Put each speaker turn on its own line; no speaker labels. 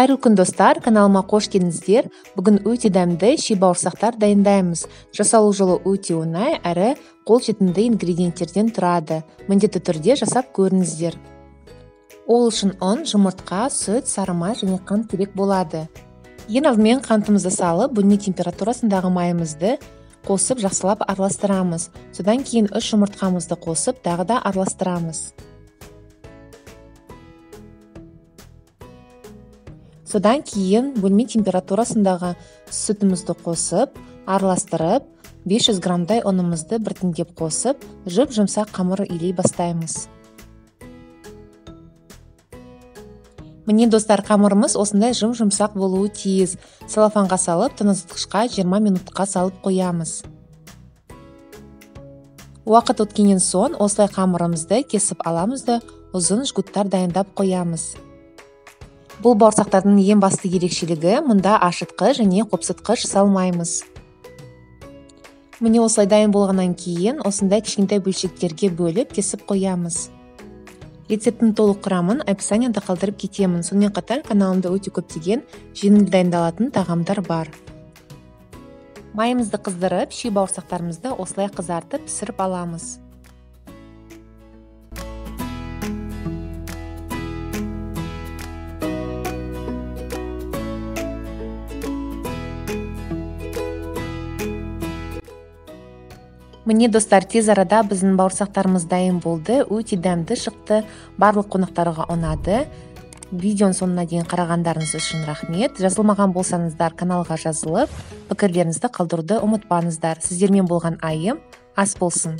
Қайырлы күн, достар, каналыма қош келдіңіздер. Бүгін өте дәмді ши бауырсақтар дайындаймыз. Жасалу жолы өте оңай, әрі қолжетімді ингредиенттерден тұрады. Міндетті түрде жасап көріңіздер. Ол үшін ұн, жұмыртқа, сүт, сары май және қант керек болады. Ең алдымен қантымызды салып, бөлме температурасындағы майымызды қосып жақсылап араластырамыз. Содан кейін 3 жұмыртқамызды қосып, тағы да араластырамыз. Содан кейін бөлме температурасындағы сүтімізді қосып, араластырып, 500 граммдай ұнымызды біртіндеп қосып, жұп-жұмсақ қамыр илей бастаймыз. Міне, достар, қамырымыз осындай жұп-жұмсақ болуы тиіс. Целлофанға салып, тыңайтқышқа 20 минутқа салып қоямыз. Уақыт өткеннен соң осылай қамырымызды кесіп аламыз да ұзын жгуттар дайындап қоямыз. Бұл бауырсақтардың ең басты ерекшелігі, мұнда ашытқы және қопсытқыш салмаймыз. Міне, осылай дайын болғаннан кейін осындай кішкентай бөлшектерге бөліп кесіп қоямыз. Рецепттің толық құрамын описанияда қалдырып кетемін. Сонымен қатар каналымда өте көптеген жеңіл дайындалатын тағамдар бар. Майымызды қыздырып, ши бауырсақтарымызды осылай қызартып пісіріп аламыз. Міне, достар, тез арада біздің бауырсақтарымыз дайын болды. Өте дәмді шықты, барлық қонақтарға ұнады. Видеоның соңына дейін қарағандарыңыз үшін рахмет. Жазылмаған болсаңыздар, каналға жазылып, пікірлеріңізді қалдыруды ұмытпаңыздар. Сіздермен болған Айым, ас болсын.